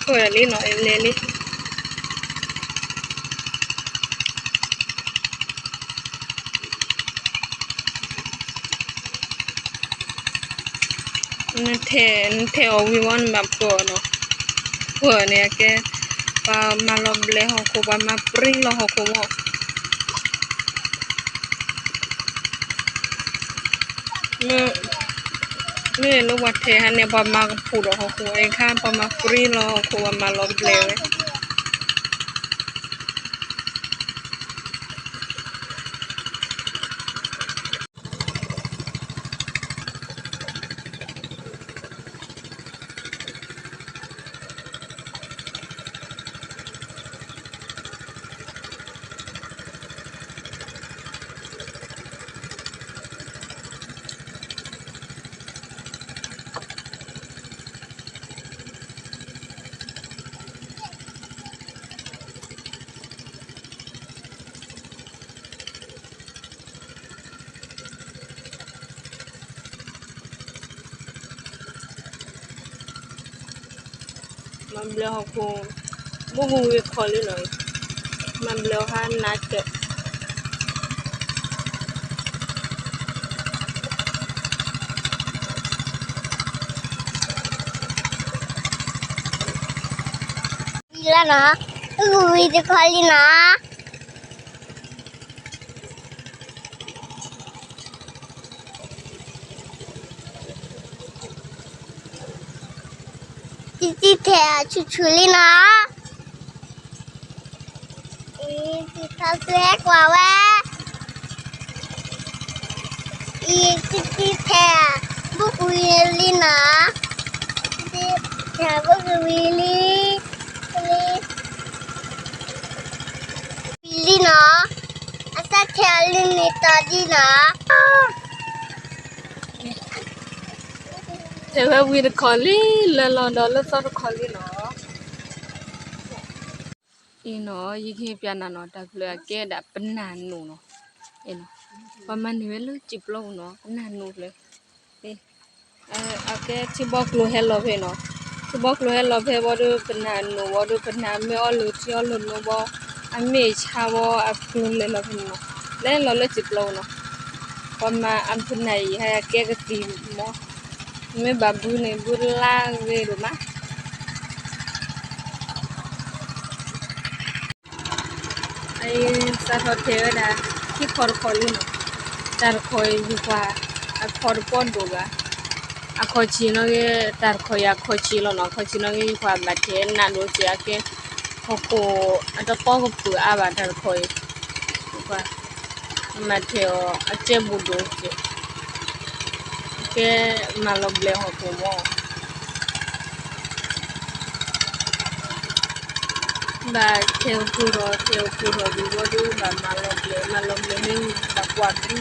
လံနီၤ အလဲၤလံ. နထဲးအီၤဝံၤဝံၤ နဘၣ်ပၢၢ်အီၤနီၤ. ပၢၢ်န့ၣ်အကဲ ပှၤမၤလီၤဘျဲးဟီၣ်ခိၣ် ပှၤမၤပြံလီၤဟီၣ်ခိၣ်မး. မ့ၢ်လၢပှၤထဲးဟါန့ၣ် ပှၤမၤကဖူးဒီးဟီၣ်ခိၣ် အခါ ပှၤမၤပြံလီၤဟီၣ်ခိၣ် ပှၤမၤလီၤဘျဲးဝဲ မၤဘျဲးဟီၣ်ခိၣ် ဘူးဘူးဝံၤခီလံနီၤ, မၤဘျဲးဟီၣ်နးကၢး လီၤနီၤ, ဘူးဘူးဝံၤတခီလံနီၤ. တံတံထဲးဆူၣ်ဆူၣ်လံနီၤ, အံၤတံထီၣ်သွဲကွၢ်ဝဲ, အံၤတံတံထဲး ဘူးကွံာ်လံနီၤ, တံတံထဲးဘူးကွံာ်လံ, လံနီၤ, အတၢ်ထဲးအီၤလံန့ၣ်တီၤဒံနီၤ. ထဲးဝဲဝံၤတခီလံ, လၢလီၤဒီးလၢသီတခီလံနီၤ. အံၤနီၤ ယကဟ့ၣ်ပျးနၤနီၤ တၢ်ဖျၢၣ်အကဲဒၣ်ပနၢ်နိၣ်နီၤ, ပှၤမၤန့ၢ်ဝဲလၢစံာ်ပျီပူၤနီၤ ပနၢ်နိၣ်ဖျၢၣ်, အကဲထံဘီကျိၤဟဲလီၤဖဲနီၤ, ထံဘီကျိၤဟဲလီၤဖဲဘီဒီး ပနၢ်နိၣ်ဘီဒီး ပနၢ်မ့ၢ်အီလုၢ်ထံအီလုၢ်နိၣ်ဘီ, အမ့ၢ်ဆါဘီအကျိၤလဲၤလီၤဖဲန့ၣ်နီၤ, လဲၤလီၤလၢစံာ်ပျီပူၤနီၤ, ပှၤမၤအပနၢ်အံၤ ဟဲကဲကသံၣ်မီၤ, မ့ၢ်ဘၣ်ဘုန့ၣ် ဘုလါဂ့ၤဒိၣ်မး. အံၤစးထီၣ်ထဲးဝဲဒၣ် ခံခီတခီလံနီၤ, တၢ်တခီအံၤ ယကွၢ် အခီတပီၣ်ဒိၣ်ဘၣ်, အခီဆံးနီၣ်ဂ့ၤ, တၢ်တခီအံၤအခီဆံးလီၤနီၤ, အခီဆံးနီၣ်ဂ့ၤ ယကွၢ်မၤထဲးနးဒိၣ်စ့ၢ်အကဲ, ဟီၣ်ခိၣ်အတပီၣ်ကပုာ်အါဘၣ်တၢ်တခီအံၤ, မၤထဲးအီၤအစဲဘူးဒိၣ်စ့ၢ်, ကဲမၤလီၤဘျဲးဟီၣ်ခိၣ်မီၤ ဘၣ်ထဲးအိၣ်ဖှိၣ်ထီၣ် ထဲးအိၣ်ဖှိၣ်ထီၣ်ဒံးဘီဒီး ဘၣ်မၤလီၤဘျဲး မၤလီၤဘျဲးမ့ၢ်ဘၣ်ကွၢ်ဒံး